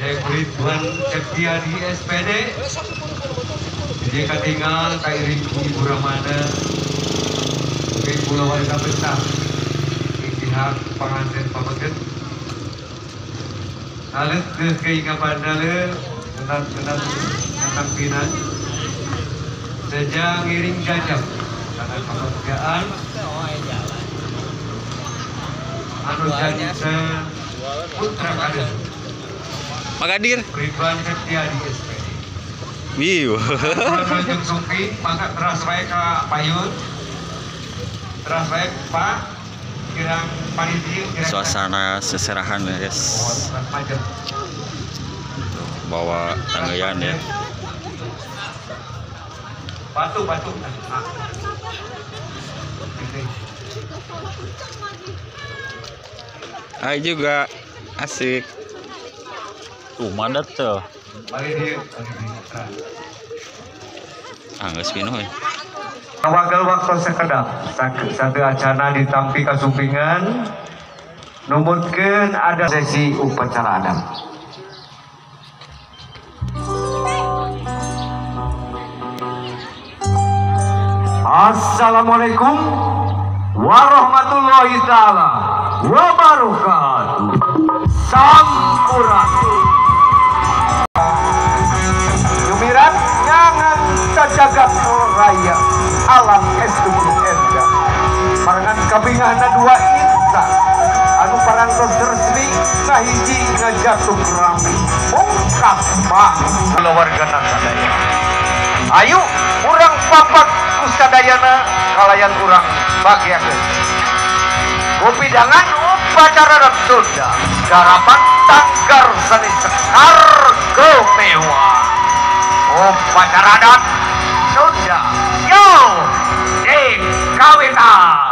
Cek Ridwan Septiadi SPD. Jadi katingal kairing Ibu Ramana ke Pulau Warga Pesta ing pihak panganten pameget. Alit ke keingapandale tentang tentang sejak ngiring jajab karena pekerjaan anu jadi putra kades Magadir Ridwan Septiadi SPD. Wiu. Lanjut sumpi mangga teras wae ka payun. Teras wae Pak kirang panitia kirang suasana seserahan ya guys. Bawa tanggayan ya. Batu batu. Hai juga asik. Tuh mandat tuh. Ah geus pinuh euy. Wagel waktu sekedap satu acana ditampi kasumpingan numutkeun ada sesi upacara adat. Assalamualaikum warahmatullahi taala wabarakatuh. Sampurasun. Jumirat nyangan cajagat raya alam estu enda. Parangan kabingahna dua inta anu parantos resmi kahiji ngajatuh rami mungkap mah kulawargana sadaya. Ayo urang papat kusadayana kalayan urang bagiakeun. Kupidangan upacara Sunda garapan tanggar seni sekar kemewa. Upacara adat Sunda yo dikawitan.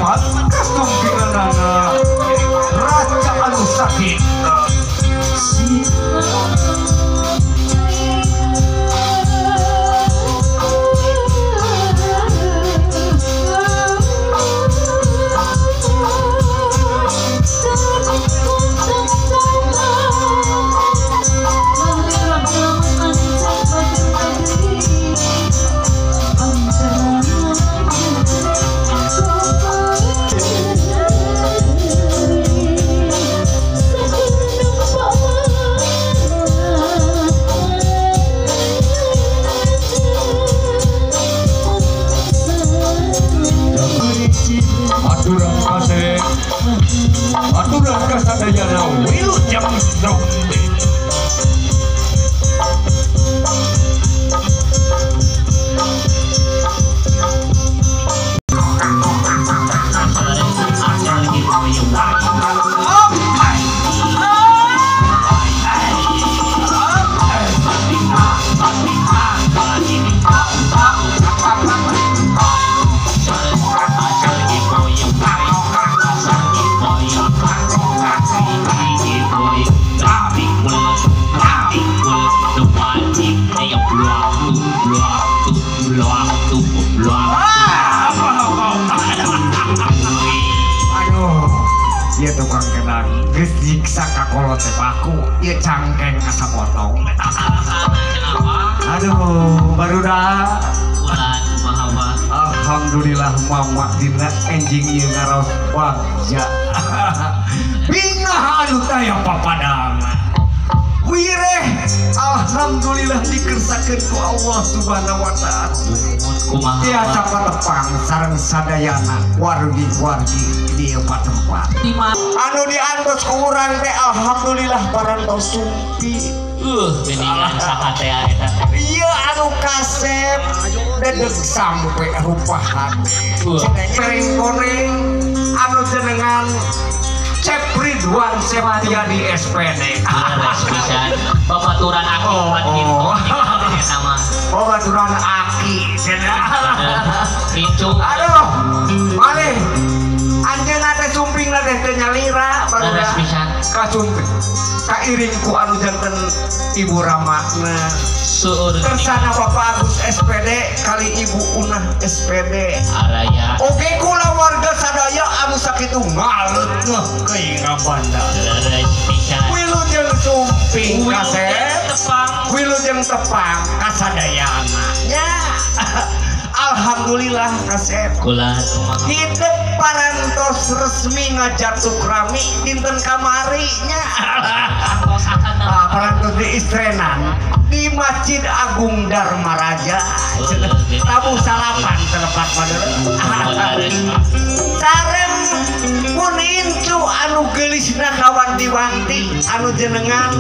Kasebat kasumpinganana raja anu sakit. Aturan kasadayana wilujeng sumping. Ieu tukang kendang geus nyiksa ka kolot teh baku, ieu cangkeng asa potong. Aduh, barudak. Alhamdulillah mama dina enjing ieu ngaraos bagja. Bingah anu taya papadang. Wireh, alhamdulillah dikersakeun ku Allah Subhanahu wa taala. Tiasa patepang sareng sadayana wargi-wargi di tempat. Anu diantos ku urang teh alhamdulillah parantos sumpi. Geuningan saha teh eta teh. Ieu anu kasep dedeg sampe rupa hate. Pereng koneng anu jenengan Cep Ridwan Septiadi SPD. Leres pisan. Babaturan aki pan gitu. Eta mah. Babaturan aki cenah. Incu. Aduh, malih anjeunna teh sumpingna teh teu nyalira barudak. Leres pisan. Kasumping. Kairing ku anu janten Ibu Ramakna. Seueur kersana Bapak Agus SPD kali Ibu Unah SPD. Araya. Oge kula warga sadaya anu sakitu ngaleut ngeuh keuing ngabanda. Leres pisan. Wilujeng sumping kasep. Wilujeng tepang kasadayana. Nya. Alhamdulillah kasep. Kula hidup parantos resmi ngajatuk rami dinten kamari nya. Parantos diistrenan di Masjid Agung Dharma Raja. Tabuh salapan telepat padahal. Sareng pun incu anu geulisna kawanti-wanti anu jenengan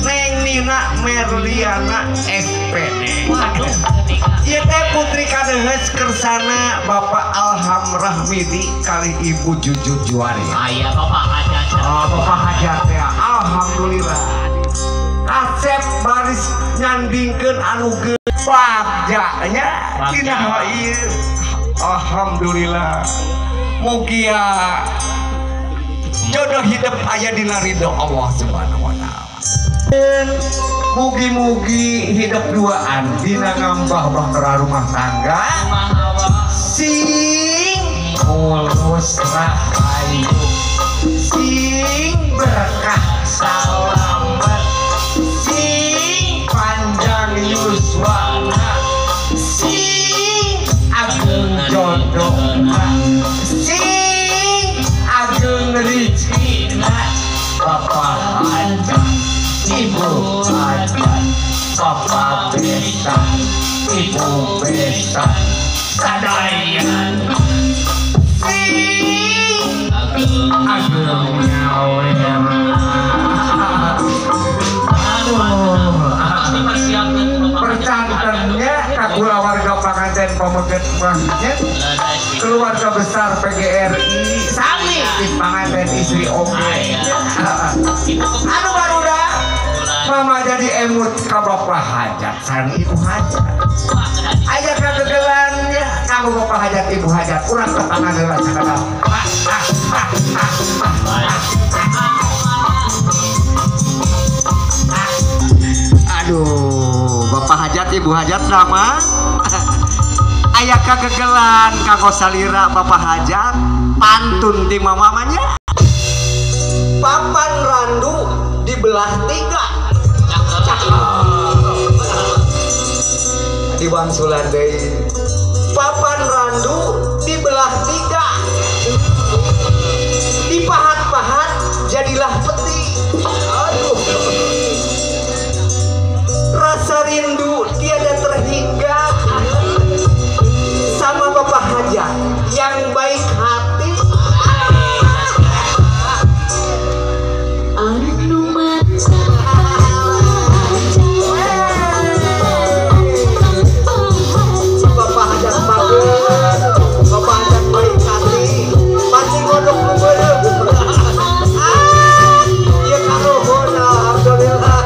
Neng Nina Merliana SPD. Waduh, ieu teh putri kadehes kersana Bapak Alham Rahmidi kali Ibu Juju Juari. Aya Bapak Hajat. Oh, Bapak Hajat ya. Alhamdulillah. Asep baris nyandingkeun anu geus bagja nya dina ieu. Alhamdulillah. Mugia jodoh hidup aya dina ridho Allah Subhanahu wa taala. Mugi-mugi hidup duaan dina ngambah bahtera rumah tangga sing mulus rahayu sing berkah salamet sing panjang yuswana sing ageng jodohna sing ageng rezekina Bapak Hajat Ibu Hajat Bapak Besan Ibu Besan sadayana sing ageng nyawer. Aduh, percantennya kagula warga panganten pameget masjid keluarga besar PGRI sami di panganten istri oge. Anu barudak mama jadi emut ka Bapak Hajat sareng Ibu Hajat. Aya kagegelan Kanggo Bapak Hajat Ibu Hajat urang tepangan heula sakadap. Aduh, Bapak Hajat Ibu Hajat nama aya kagegelan kanggo salira Bapak Hajat pantun ti mamamanya. Papan randu dibelah tiga. Di wangsulan deui. Papan randu dibelah tiga. Dipahat-pahat jadilah peti. Aduh. Rasa rindu tiada terhingga sama Bapak Hajat yang baik hati. Bapak Hajat bagus, Bapak Hajat baik hati, pasti godok beureum. Ah, ieu karuhun alhamdulillah.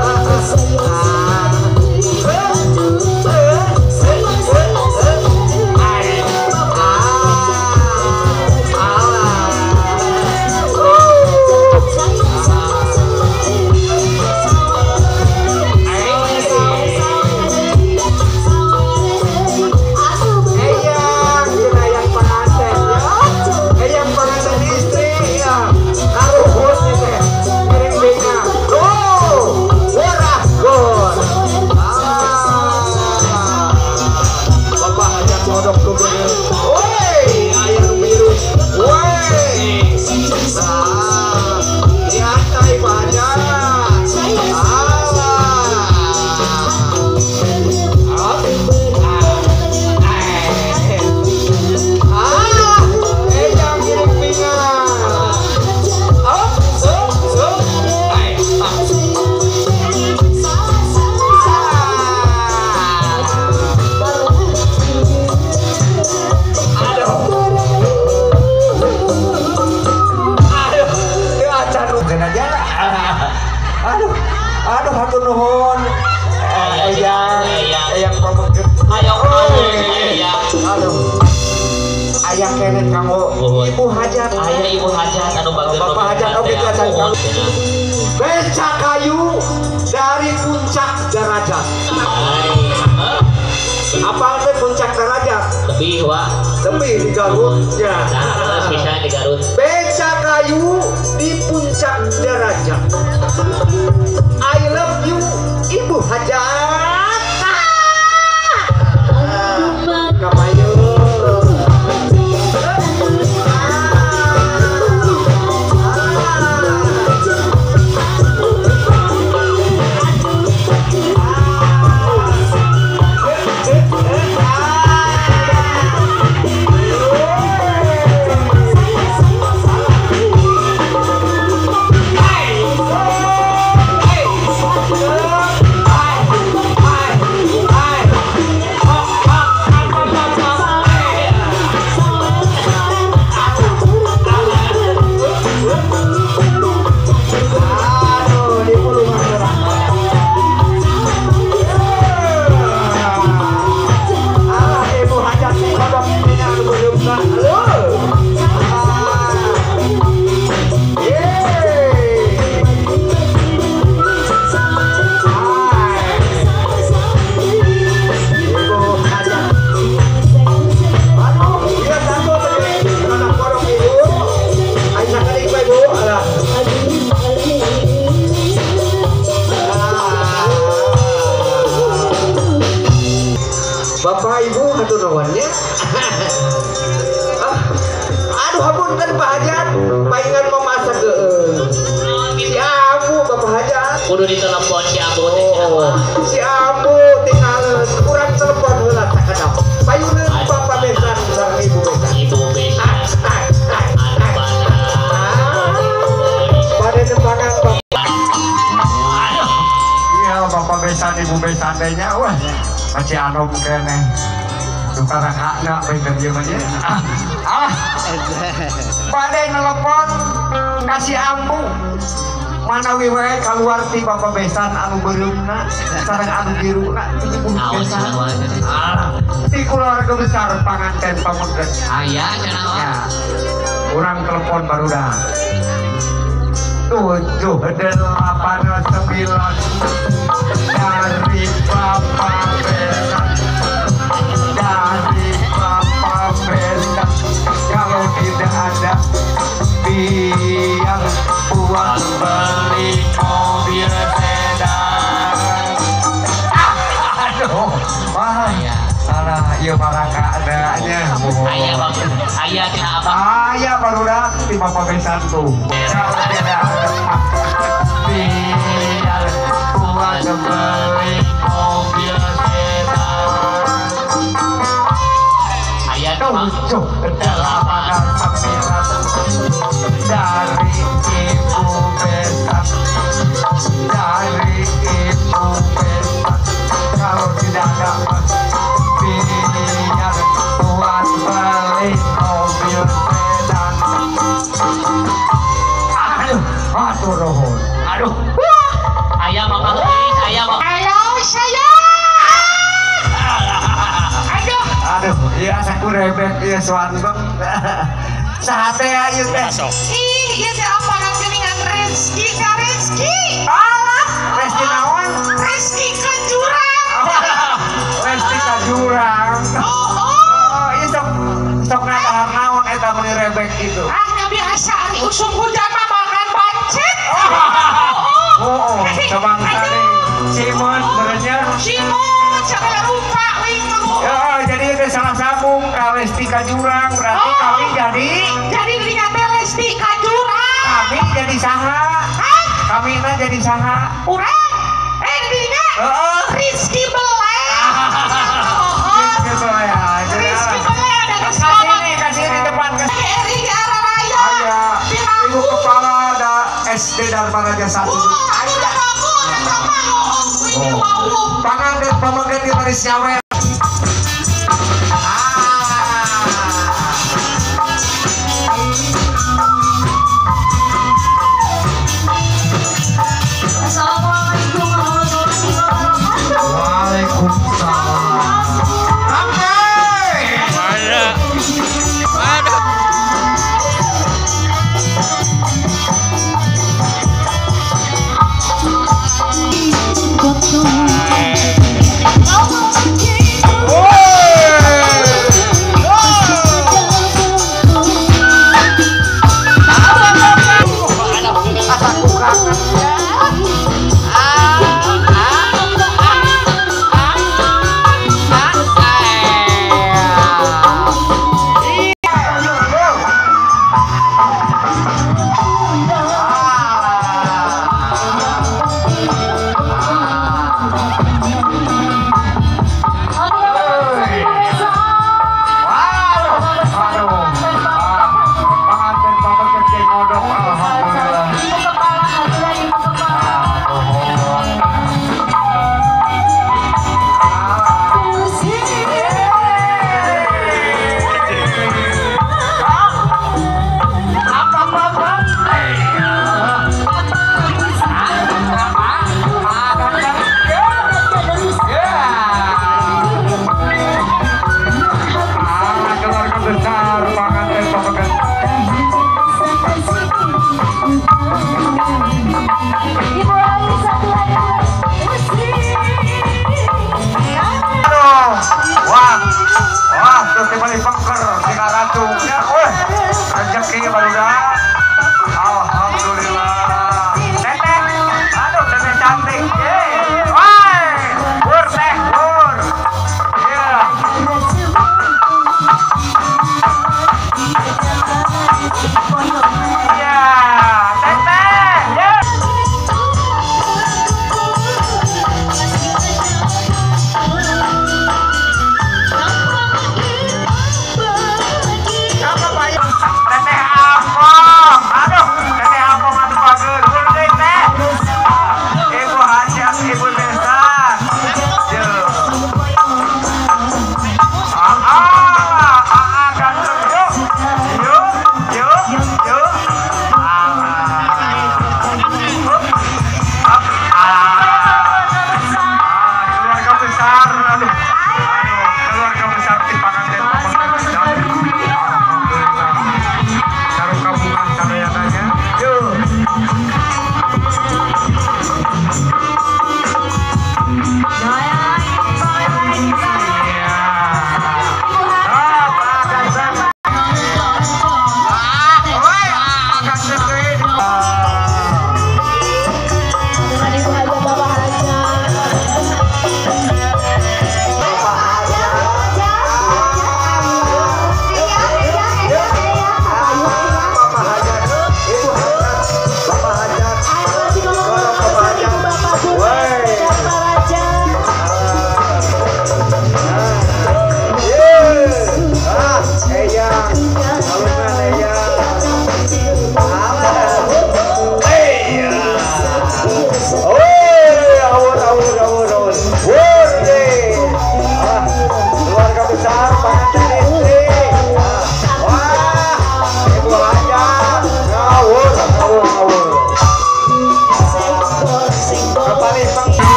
Aduh, aduh hatur nuhun. Eyang pamengkeun. Aduh. Aya keneh kanggo Ibu Hajat. Aya Ibu Hajat anu bager. Bapak Hajat oge acan kanggo. Beca kayu dari puncak derajat. Apal teh puncak derajat? Lebih wa. Lebih di Garut ya. Bisa di Garut. Beca kayu di puncak derajat. I love you Ibu Hajat. Kapayu. Bapak Ibu hatur nuhun nya. Aduh hapunten Pak Hajat, paingan memasak geung. Si Ambu Bapak Hajat. Kudu ditelepon si Ambu teh siapa? Si Ambu tinggal kurang telepon heula sakedap. Payuneun Bapak Besan sareng Ibu Besan. Ibu Besan. Bade tembangan Bapak. Iya Bapak Besan Ibu Besan teh nya wah. Masih anom keneh. Tukar hakna pinter ieu mah nya. Ah. Bade nelepon ka si Ambu. Manawi wae kaluar ti Bapak Besan anu beureumna sareng anu biruna ti Ibu Besan. Ti keluarga besar panganten pameget. Aya cenah mah. Ya. Urang telepon barudak. 7, 8, 9 dari Bapak Besan, dari Bapak Besan. Kalau tidak ada biar buat beli mobil sedan. Aduh, wah, alah, iya barang keadaannya. Ayah bagus, ayah cenah apa? Ayah barudak di Bapak Besan tuh. Kalau tidak ada biar buat beli mobil sedan. Ayah 7, 8, 9 dari Ibu Besan, dari Ibu Besan. Kalau tidak ada biar buat beli mobil sedan. Aduh, aduh rohon. Aduh. Ayah mama tulis, ayah mama. Halo saya. Aduh. Aduh, iya saku rebek iya suanteng. Saha teh ieu teh? Ih, ieu teh apa geuningan rezeki ka rezeki. Alah, rezeki naon? Rezeki ka jurang. Rezeki ka jurang. Oh, ieu sok sok ngadahar naon eta meuni rebek itu. Ah, nya biasa ari usum hujan mah makan pancet. Oh, sabangsa deui. Simon berenya. Simon segala rupa wing. Ya, jadi itu salah sambung ka Lesti ka jurang, berarti kami jadi dirinya teh Lesti ka jurang. Kami jadi saha? Hah? Kami na jadi saha? Urang. Dirinya. Heeh. Rizky Belai. Rizky Belai. Rizky Belai ada kasih ini depan ke Eri Araraya. Aya. Ibu kepala da SD Dharma Raja 1. Wah, anu udah bangun, udah bangun. Panganten pameget di manis nyawer.